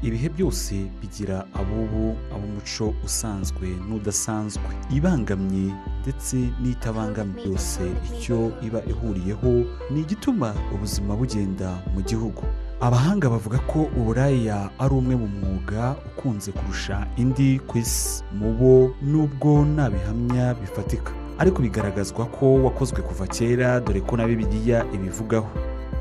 Ibihe byose bigira abubu, ab'umuco usanzwe n'udasanzwe, ibangamye ndetse n'itabangamye. Yose icyo iba ihuriyeho ni igituma ubuzima bugenda mu gihugu. Abahanga bavuga ko uburaya ari umwe mu mwuga ukunze kurusha indi ku isi mu bo, nubwo nta bihamya bifatika, ariko bigaragazwa ko wakozwe kuva kera, dore ko na Bibiliya ibivugaho.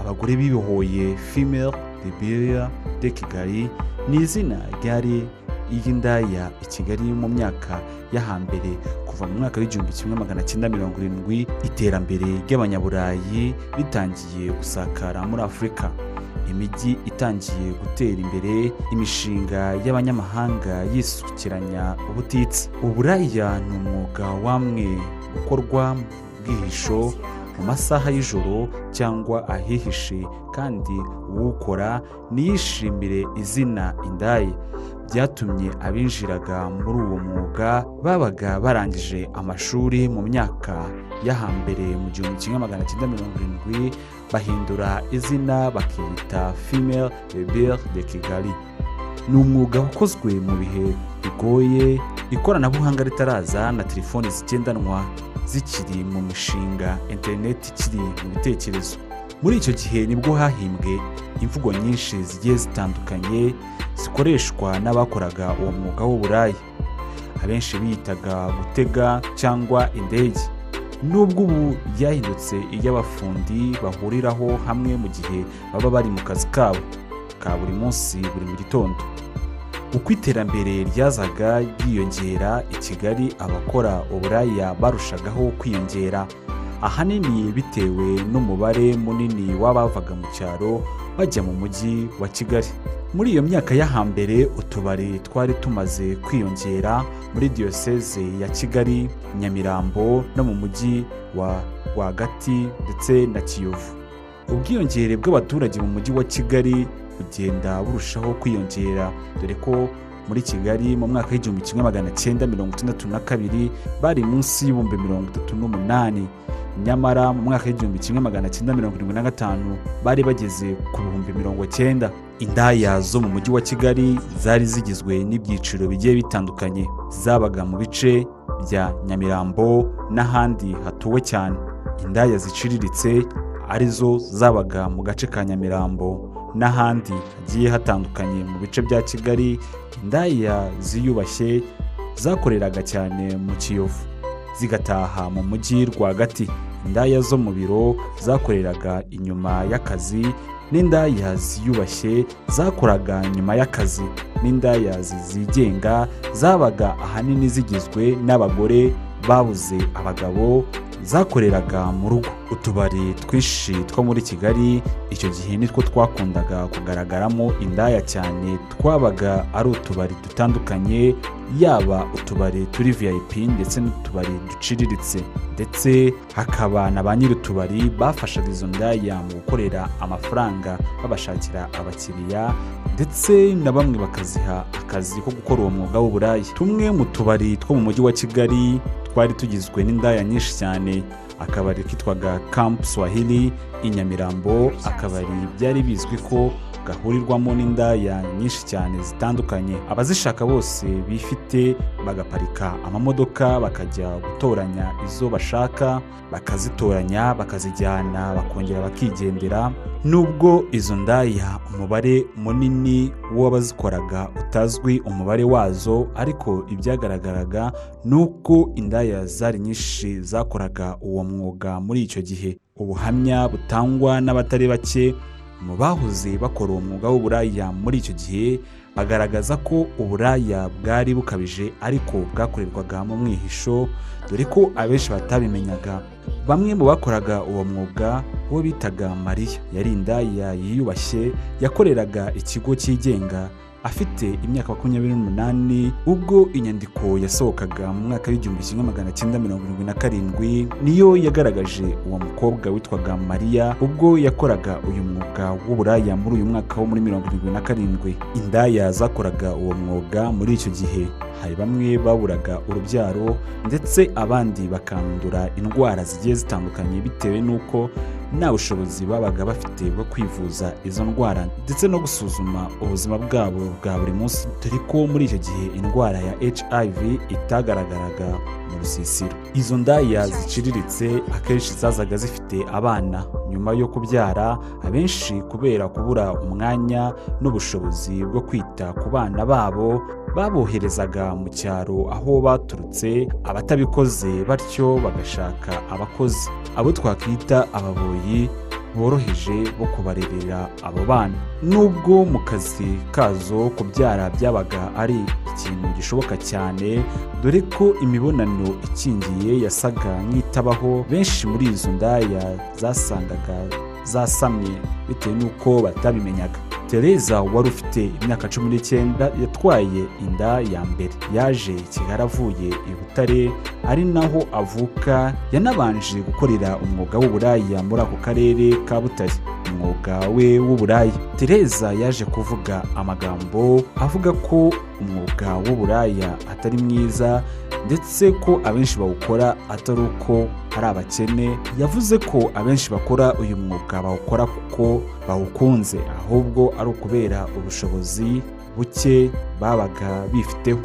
Abagore bibohoye, Female Rebellion de Kigali, ni izina ryari iy'indaya i Kigali mu myaka y'ahambere, kuva mu mwaka w'1970, iterambere ry'Abanyaburayi ritangiye gusakara muri Afurika, imijyi itangiye gutera imbere, imishinga y'abanyamahanga yisukiranya ubutitsa. Uburaya ni umwuga wamwe ukorwa mu bwihisho, mu masaha y'ijoro cyangwa ahihishe, kandi uwukora ntiyishimire izina indaya. Byatumye abinjiraga muri uwo mwuga babaga barangije amashuri mu myaka y'ahambere, mu 1970, bahindura izina bakiyita Female Rebel de Kigali. Ni umwuga wakozwe mu bihe bigoye, ikoranabuhanga ritaraza na telefoni zigendanwa zikiri mu mishinga, interineti ikiri mu bitekerezo. Muri icyo gihe nibwo hahimbwe imvugo nyinshi zigiye zitandukanye zikoreshwa n'abakoraga uwo mwuga w'uburaya. Abenshi biyitaga gutega cyangwa indege, nubwo ubu ryahindutse iry'abafundi bahuriraho hamwe mu gihe baba bari mu kazi kabo ka buri munsi, buri mu gitondo. Uko iterambere ryazaga ryiyongera i Kigali, abakora uburaya barushagaho kwiyongera, ahanini bitewe n'umubare munini w'abavaga mu cyaro bajya mu mujyi wa Kigali. Muri iyo myaka y'ahambere, utubari twari tumaze kwiyongera muri Diyoseze ya Kigali, Nyamirambo no mu mujyi wa rwagati ndetse na Kiyovu. Ubwiyongere bw'abaturage mu mujyi wa Kigali bugenda burushaho kwiyongera, dore ko muri Kigali mu mwaka w'1962 bari munsi y'38,000, nyamara mu mwaka w'1975 bari bageze ku 90,000. Indaya zo mu mujyi wa Kigali zari zigizwe n'ibyiciro bigiye bitandukanye. Zabaga mu bice bya Nyamirambo n'ahandi hatuwe cyane. Indaya ziciriritse, arizo zabaga mu gace ka Nyamirambo n'ahandi hagiye hatandukanye mu bice bya Kigali. Indaya ziyubashye zakoreraga cyane mu Kiyovu, zigataha mu mujyi rwagati. Indaya zo mu biro zakoreraga inyuma y'akazi, n'indaya ziyubashye zakoraga nyuma y'akazi, n'indaya zigenga zabaga ahanini zigizwe n'abagore babuze abagabo, zakoreraga mu rugo. Utubari twinshi two muri Kigali icyo gihe nitwo twakundaga kugaragaramo indaya cyane. Twabaga ari utubari dutandukanye, yaba utubari turi VIP ndetse n'utubari duciriritse, ndetse hakaba na ba nyir'utubari bafashaga izo ndaya mu gukorera amafaranga, babashakira abakiriya, ndetse na bamwe bakaziha akazi ko gukora uwo mwuga w'uburaya. Tumwe mu tubari two mu mujyi wa Kigali twari tugizwe n'indaya nyinshi cyane: akabari kitwaga Camp Swahili i Nyamirambo, akabari byari bizwi ko gahurirwamo n'indaya nyinshi cyane zitandukanye. Abazishaka bose bifite bagaparika amamodoka, bakajya gutoranya izo bashaka, bakazitoranya, bakazijyana, bakongera bakigendera. Nubwo izo ndaya umubare munini w'abazikoraga utazwi umubare wazo, ariko ibyagaragaraga ni uko indaya zari nyinshi zakoraga uwo mwuga muri icyo gihe. Ubuhamya butangwa n'abatari bake mu bahoze bakora uwo mwuga w'uburaya muri icyo gihe bagaragaza ko uburaya bwari bukabije, ariko bwakorerwaga mu mwihisho, dore ko abenshi batabimenyaga. Bamwe mu bakoraga uwo mwuga, uwo bitaga Mariya, yari indaya yiyubashye, yakoreraga ikigo cyigenga, afite imyaka 28 ubwo inyandiko yasohokaga mu mwaka w'1977. Niyo yagaragaje uwo mukobwa witwaga Mariya ubwo yakoraga uyu mwuga w'uburaya muri uyu mwaka wo muri 77. Indaya zakoraga uwo mwuga muri icyo gihe Hari bamwe baburaga urubyaro, ndetse abandi bakandura indwara zigiye zitandukanye bitewe n'uko nta bushobozi babaga bafite bwo kwivuza izo ndwara ndetse no gusuzuma ubuzima bwabo bwa buri munsi, dore ko muri icyo gihe indwara ya HIV itagaragaraga mu rusisiro. Izo ndaya ziciriritse akenshi zazaga zifite abana nyuma yo kubyara, abenshi kubera kubura umwanya n'ubushobozi bwo kwita ku bana babo baboherezaga mu cyaro aho baturutse, abatabikoze batyo bagashaka abakozi, abo twakwita ababoyi boroheje bo kubarerera abo bana. Nubwo mu kazi kazo kubyara byabaga ari ikintu gishoboka cyane, dore ko imibonano ikingiye yasaga nk'itabaho, benshi muri izo ndaya zasangaga zasamye bitewe n'uko batabimenyaga. Tereza wari ufite imyaka 19 yatwaye inda ya mbere. Yaje i Kigali avuye i Butare, ari naho avuka. Yanabanje gukorera umwuga w'uburaya muri ako karere ka Butare. Umwuga we w'uburaya, Tereza yaje kuvuga amagambo avuga ko umwuga w'uburaya atari mwiza, ndetse ko abenshi bawukora atari uko ari abakene. Yavuze ko abenshi bakora uyu mwuga bawukora kuko bawukunze, ahubwo ari ukubera ubushobozi buke babaga bifiteho.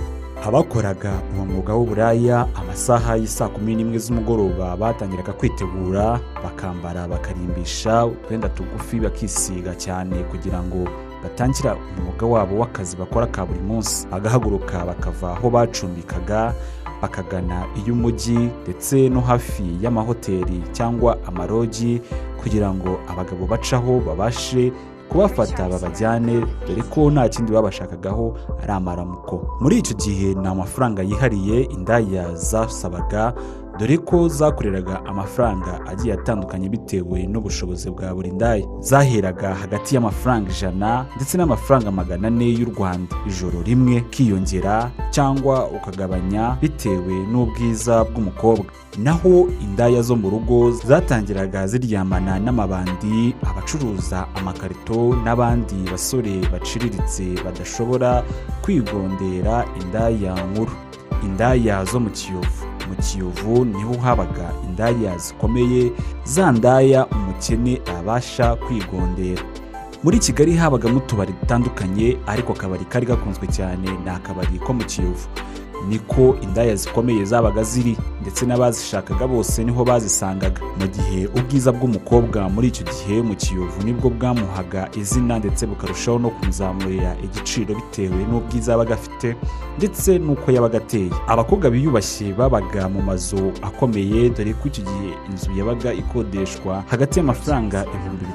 Abakoraga uwo mwuga w'uburaya, amasaha y'isaa 11 z'umugoroba batangiraga kwitegura, bakambara, bakarimbisha utwenda tugufi, bakisiga cyane kugira ngo batangira umwuga wabo w'akazi bakora ka buri munsi. Bagahaguruka bakava aho bacumbikaga bakagana iy'umujyi ndetse no hafi y'amahoteli cyangwa amarogi, kugira ngo abagabo bacaho babashe kubafata babajyane, dore ko nta kindi babashakagaho ari amaramuko. Muri icyo gihe nta mafaranga yihariye indaya zasabaga, dore ko zakoreraga amafaranga agiye atandukanye bitewe n'ubushobozi bwa buri ndaya. Zaheraga hagati y'amafaranga 100 ndetse n'amafaranga 400 y'u Rwanda ijoro rimwe, kiyongera cyangwa ukagabanya bitewe n'ubwiza bw'umukobwa. Naho indaya zo mu rugo zatangiraga ziryamana n'amabandi, abacuruza amakarito n'abandi basore baciriritse badashobora kwigondera indaya nkuru. Indaya zo mu Kiyovu. Mu Kiyovu niho habaga indaya zikomeye, za ndaya umukene abasha kwigondera. Muri Kigali habagamo utubari dutandukanye, ariko akabari kari gakunzwe cyane ni akabari ko mu Kiyovu. Niko indaya zikomeye zabaga ziri, ndetse n'abazishakaga bose niho bazisangaga. Mu gihe ubwiza bw'umukobwa muri icyo gihe mu Kiyovu nibwo bwamuhaga izina, ndetse bukarushaho no kumuzamurira igiciro bitewe n'ubwiza yabaga afite ndetse n'uko yabaga ateye. Abakobwa biyubashye babaga mu mazu akomeye, dore ko icyo gihe inzu yabaga ikodeshwa hagati y'amafaranga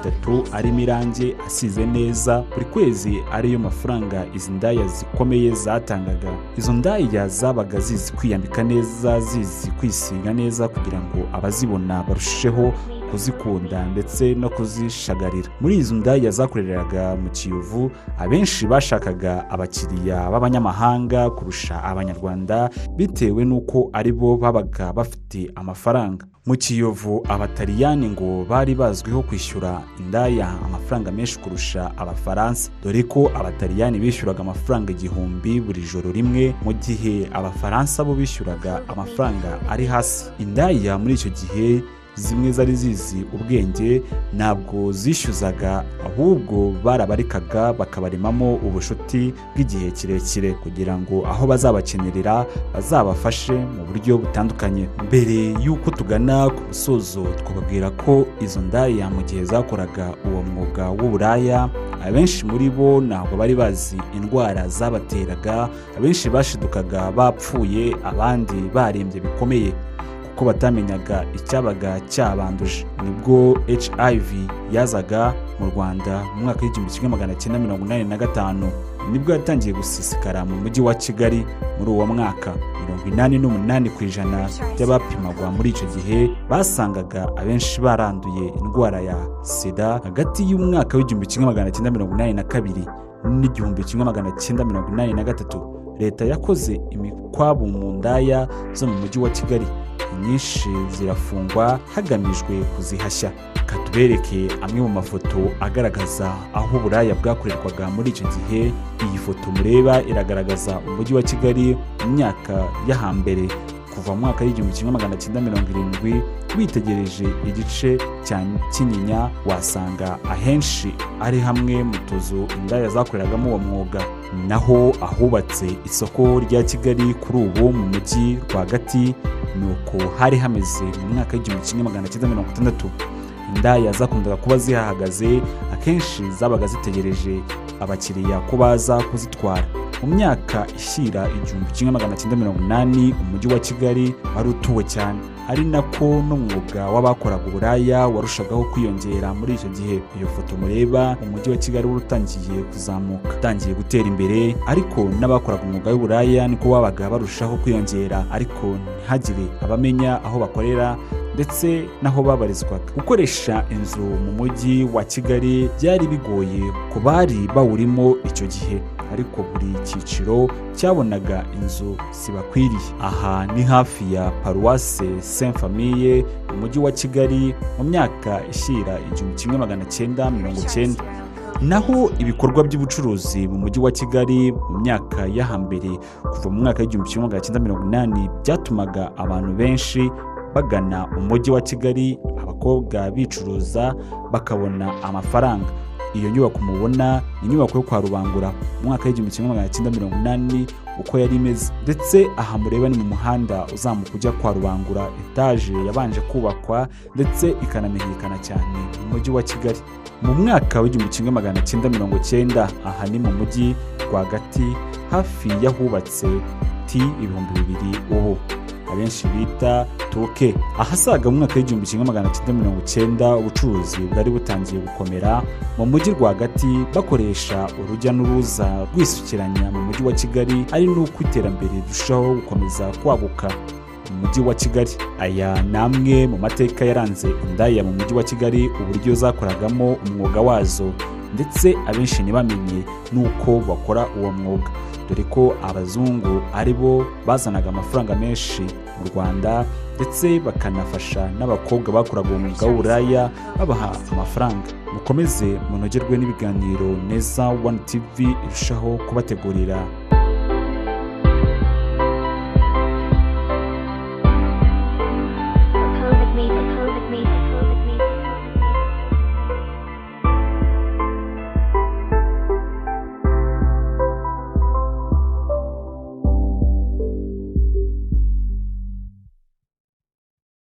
3000 arimo irangi asize neza buri kwezi, ariyo mafaranga izi ndaya zikomeye zatangaga. Izo ndaya zabaga zizi kwiyambika neza, zizi kwisiga neza, kugira ngo abazibona barusheho kuzikunda ndetse no kuzishagarira. Muri izo ndaya zakoreraga mu Kiyovu, abenshi bashakaga abakiriya b'abanyamahanga kurusha Abanyarwanda, bitewe n'uko ari bo babaga bafite amafaranga. Mu Kiyovu Abataliyani ngo bari bazwiho kwishyura indaya amafaranga menshi kurusha Abafaransa, dore ko Abataliyani bishyuraga amafaranga 1000 buri joro rimwe, mu gihe Abafaransa bo bishyuraga amafaranga ari hasi. Indaya muri icyo gihe zimwe zari zizi ubwenge ntabwo zishyuzaga, ahubwo barabarekaga bakabaremamo ubushuti bw'igihe kirekire, kugira ngo aho bazabakenerera bazabafashe mu buryo butandukanye. Mbere y'uko tugana ku musozo, twababwira ko izo ndaya mu gihe zakoraga uwo mwuga w'uburaya, abenshi muri bo ntabwo bari bazi indwara zabateraga. Abenshi bashidukaga bapfuye, abandi barembye bikomeye, kuko batamenyaga icyabaga cyabanduje. Nibwo HIV yazaga mu Rwanda mu mwaka w'1985, nibwo yatangiye gusisikara mu mujyi wa Kigali. Muri uwo mwaka 88% by'abapimagwa muri icyo gihe basangaga abenshi baranduye indwara ya sida. Hagati y'umwaka w'1982 n'1983, leta yakoze imikwabu mu ndaya zo mu mujyi wa Kigali. Inyinshi zirafungwa hagamijwe kuzihashya. Katubereke amwe mu mafoto agaragaza aho uburaya bwakorerwaga muri icyo gihe. Iyi foto mureba iragaragaza umujyi wa Kigali mu myaka yo hambere, kuva mu mwaka w'1970. Witegereje igice cya Kinyinya, wasanga ahenshi ari hamwe mu tuzu indaya zakoreragamo uwo mwuga. Naho ahubatse isoko rya Kigali kuri ubu mu mujyi rwagati, ni uko hari hameze mu mwaka w'1960. Indaya zakundaga kuba zihahagaze, akenshi zabaga zitegereje abakiriya ko baza kuzitwara. Mu myaka ishyira 1980, umujyi wa Kigali wari utuwe cyane, ari nako n'umwuga w'abakoraga uburaya warushagaho kwiyongera muri icyo gihe. Iyo foto mureba, umujyi wa Kigali wari utangiye kuzamuka, utangiye gutera imbere, ariko n'abakoraga umwuga w'uburaya niko babaga barushaho kwiyongera, ariko ntihagire abamenya aho bakorera ndetse n'aho babarizwaga. Gukoresha inzu mu mujyi wa Kigali byari bigoye ku bari bawurimo icyo gihe, ariko buri cyiciro cyabonaga inzu zibakwiriye. Aha ni hafi ya Paruwase Saint Famille mu mujyi wa Kigali mu myaka ishyira 1990. Naho ibikorwa by'ubucuruzi mu mujyi wa Kigali mu myaka yo hambere, kuva mu mwaka w'1980, byatumaga abantu benshi bagana umujyi wa Kigali, abakobwa bicuruza bakabona amafaranga. Iyo nyubako mubona ni inyubako yo kwa Rubangura mu mwaka w'1980 uko yari imeze. Ndetse aha mureba ni mu muhanda uzamuka ujya kwa Rubangura, etaje yabanje kubakwa ndetse ikanamenyekana cyane mu mujyi wa Kigali mu mwaka w'1990. Aha ni mu mujyi rwagati, hafi y'ahubatse T 2000 ubu abenshi bita Toke. Ahasaga mu mwaka w'1990, ubucuruzi bwari butangiye gukomera mu mujyi rwagati, bakoresha urujya n'uruza rwisukiranya mu mujyi wa Kigali, ari n'uko iterambere rirushaho gukomeza kwaguka mu mujyi wa Kigali. Aya ni amwe mu mateka yaranze indaya mu mujyi wa Kigali, uburyo zakoragamo umwuga wazo, ndetse abenshi ntibamenye n'uko bakora uwo mwuga, dore ko abazungu ari bo bazanaga amafaranga menshi mu Rwanda, ndetse bakanafasha n'abakobwa bakoraga uwo mwuga w'uburaya babaha amafaranga. Mukomeze munogerwe n'ibiganiro Neza One TV irushaho kubategurira.